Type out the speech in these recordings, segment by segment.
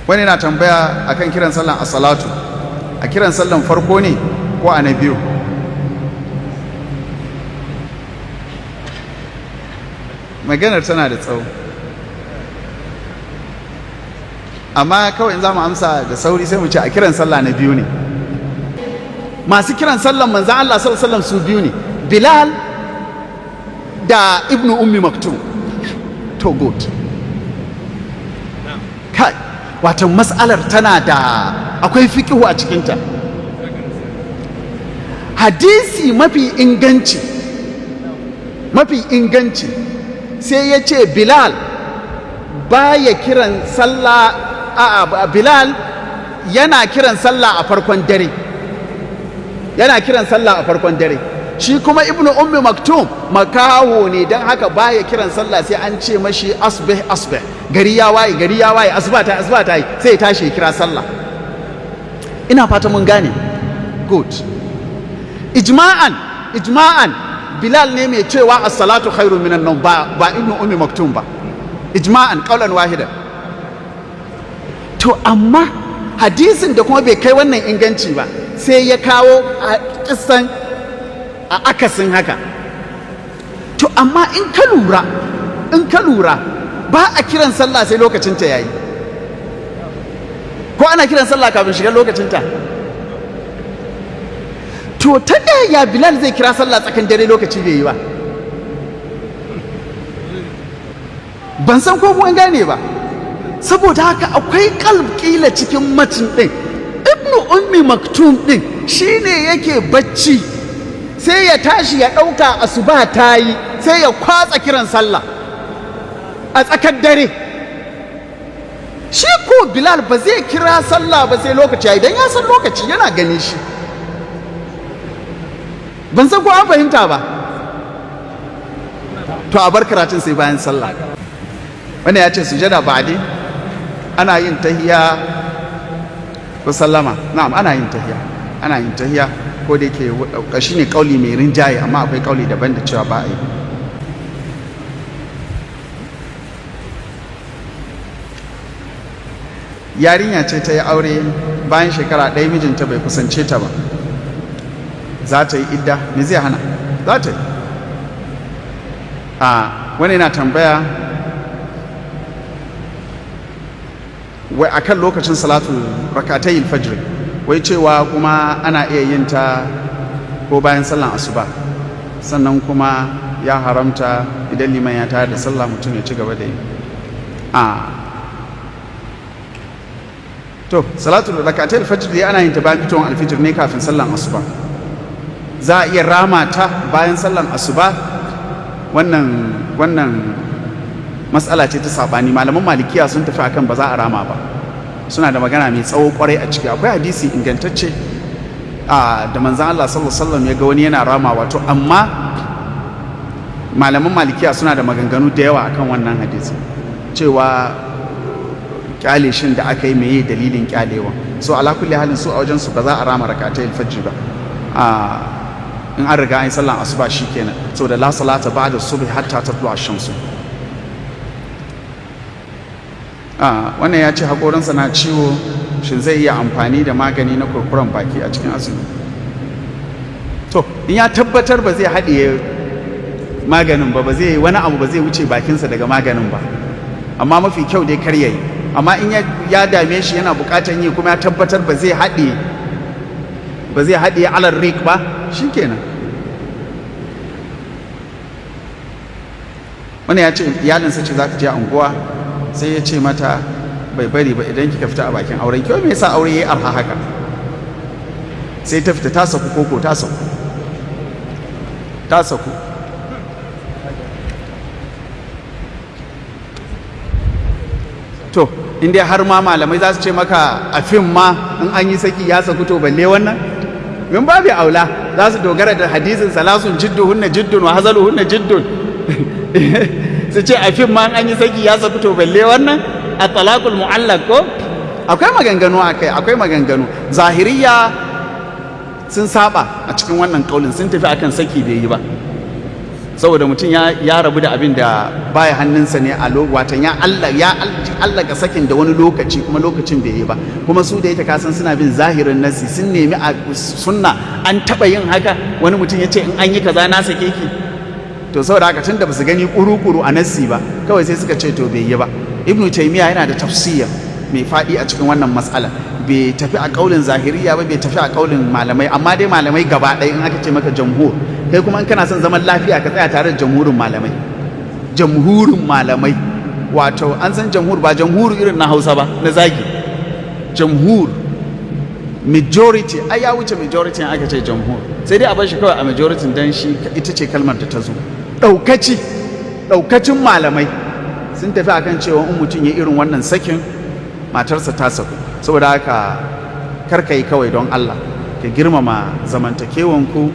Wani na tambaya akan kiran sallan as-salatu, a kiran sallan farko ne ko a na biyu? Maganar tana da tsawo, amma kawai in za mu amsa da sauri sai mu ce a kiran sallah na biyu ne. Masu kiran sallan manzan Allah sallallahu alaihi wasallam su biyu ne, Bilal da Ibnu Ummi Maktum. To good. Kai, wato mas'alar tana da akwai fikihu a cikinta. Hadisi mafi inganci, mafi inganci sai ya ce Bilal baya kiran sallah, a Bilal yana kiran sallah a farkon dare, yana kiran sallah a farkon dare. Shi kuma Ibnu Ummi Maktum makaho ne, don haka baya kiran sallah sai an ce mashi asbih asbih, gari ya waye, gari ya waye, asuba ta, asuba ta yi, sai ya tashi ya kira sallah. Ina fata mun gane. Good. Ijma'an, ijma'an Bilal ne mai cewa as-salatu khairu minan nawm, ba Ibnu Ummi Maktum ba, ijma'an qaulan wahidan. To amma hadisin da kuma bai kai wannan inganci ba sai ya kawo a kissan a akasin haka. To amma in ka lura, in ka lura, ba a kiran sallah sai lokacinta yayi, ko ana kiran sallah kafin shigar lokacinta? To ta ya Bilal zai kira sallah tsakan dare lokaci bai yi ba? Ban san ko mun gane ba. Saboda haka akwai kalb kila cikin macin din. Ibnu Ummi Maktum din shine yake bacci, sai ya tashi ya ɗauka asuba ta yi, sai ya kwatsa kiran sallah a tsakar dare. Shi ko Bilal ba zai kira sallah ba sai lokaci idan ya san lokaci yana gani shi. Ban san ko an fahimta ba. To a bar karatun sai bayan sallah. Wanda ya ce sujada ba'di ana yin tahiya ko sallama? Na'am, ana yin tahiya, ana yin tahiya, ko da yake shi ne kauli mai rinjaye, amma akwai kauli daban da cewa ba a yi. Yarinya ce ta yi aure, bayan shekara ɗaya mijinta bai kusance ta ba, za ta yi idda? Me zai hana? Za ta yi. A wani na tambaya wai akan lokacin salatu rakatayil fajr, wai cewa kuma ana iya yin ta ko bayan sallan asuba, sannan kuma ya haramta idan liman ya tayar da sallah mutum ya ci gaba da yi. A to salatu rakatayil fajr dai ana yin ta bayan fitowar alfijir ne kafin sallan asuba. Za a iya rama ta bayan sallan asuba. Wannan matsala ce ta sabani. Malaman malikiya sun tafi akan ba za a rama ba, suna da magana mai tsawo kwarai a ciki. Akwai hadisi ingantacce a da manzan Allah sallallahu alaihi wasallam ya ga wani yana rama wato, amma malaman malikiya suna da maganganu da yawa akan wannan hadisi, cewa kyale shin da aka yi meye dalilin kyalewa. So ala kulli halin, su a wajen su ba za a rama rakatayil fajr ba in an riga an yi sallan asuba shikenan, saboda la salata ba'da subhi hatta tatlu ash-shamsu. Wannan ya ce haƙorinsa na ciwo, shin zai iya amfani da magani na kurkuren baki a cikin azumi? To in ya tabbatar ba zai haɗiye maganin ba, ba zai wani abu ba zai wuce bakinsa daga maganin ba, amma mafi kyau dai kar yayi. Amma in ya dame shi yana buƙatar yi, kuma ya tabbatar ba zai haɗiye, ba zai haɗiye alar rik ba, shikenan. Wannan ya ce iyalinsa ce za ta je anguwa, sai ya ce mata bai bari ba idan kika fita a bakin auren ki. Me yasa aure yayi arha haka? Sai ta fita, ta saku koko? Ta saku, ta saku. To in dai har ma malamai za su ce maka a fim ma in an yi saki ya saku, to balle wannan min babu aula za su dogara da hadisin salasun jidduhunna jiddun wa hazaluhunna jiddun, su ce a fim ma an yi saki ya saku, to balle wannan a talaqul mu'allaq. Ko akwai maganganu akai, akwai maganganu. Zahiriya sun saba a cikin wannan kaulin, sun tafi akan saki bai yi ba. Saboda mutum ya rabu da abin da baya hannunsa ne a watan ya Allah ya Allah ga sakin da wani lokaci, kuma lokacin bai yi ba. Kuma su da yake kasan suna bin zahirin nasi, sun nemi a sunna an taba yin haka, wani mutum ya ce in an yi kaza na sake ki. To saboda haka, tunda basu gani kuru-kuru a nasi ba, kawai sai suka ce to bai yi ba. Ibnu Taymiya yana da tafsir mai faɗi a cikin wannan matsala. Bai tafi a kaulin zahiriya ba, bai tafi a kaulin malamai, amma dai malamai gaba ɗaya, in aka ce maka jamhur, kai kuma in kana son zaman lafiya ka tsaya tare da jamhurin malamai. Jamhurin malamai, wato an san jamhur, ba jamhur irin na Hausa ba na zagi, jamhur majority. Ai ya wuce majority in aka ce jamhur, sai dai a bar shi kawai a majority, dan shi ita ce kalmar da ta zo. Daukacin malamai sun tafi akan cewa in mutum ya irin wannan sakin, matarsa ta saku. Saboda haka karka yi kawai, don Allah ka girmama zamantakewanku,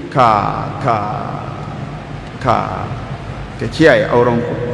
ka ka ka ka kiyaye aurenku.